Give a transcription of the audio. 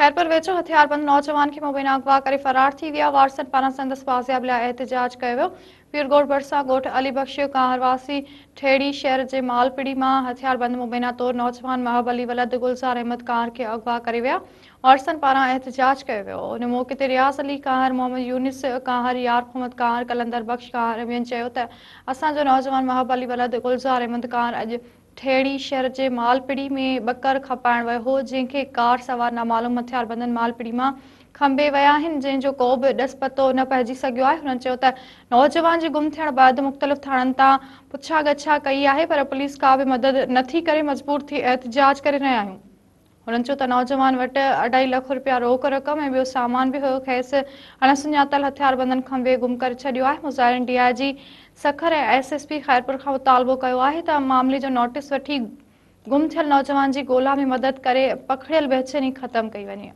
خيرپور ويجهو هٿياربند نوجوان کي مبينا اغوا ڪري فرار ٿي ويا، وارثن پاران سندس بازيابي لاء احتجاج ڪيو ويو. پيرڳوٺ ڀرسان ڳوٺ علي بخش ڪانهر واسي ٺيڙهي شهر جي مال پڙي مان هٿياربند مبينا طور نوجوان محب علي ولد گلزار احمد ڪانهر کي اغوا ڪري ويا، وارثن پاران احتجاج ڪيو ويو. ان موقعي تي رياض علي ڪانهر، محمد يونس ڪانهر، يار محمد ڪانهر، قلندر بخش ڪانهر ۽ ٻين چيو ته اسان جو نوجوان محب علي ولد گلزار احمد ڪانهر اڄ ٺيڙهي شهر جي مالپڙي ۾ ٻڪر کپائڻ ويو هو، جنهن کي ڪار سوار نامعلوم هٿياربندن مالپڙي مان کنڀي ويا آهن، جنهن جو ڪو به ڏس پتو نه پئجي سگهيو آهي. هنن چيو ته نوجوان جي گم ٿيڻ بعد مختلف ٿاڻن تان پڇا ڳڇا ڪئي آهي پر پوليس ڪا به مدد نٿي ڪري، مجبور ٿي احتجاج ڪري رهيا آهيون. هنن چيو ته نوجوان وٽ اڍائي لک رپيا روڪ رقم ۽ ٻيو سامان به هيو، کيس اڻ سڃاتل هٿياربندن کنڀي گم ڪري ڇڏيو آهي. مظاهرين D I G Sukkur ۽ S S P Khairpur کان مطالبو ڪيو آهي ته معاملي جو نوٽيس وٺي گم ٿيل نوجوان جي ڳولا ۾ مدد ڪري پکڙيل بيچيني ختم ڪئي وڃي.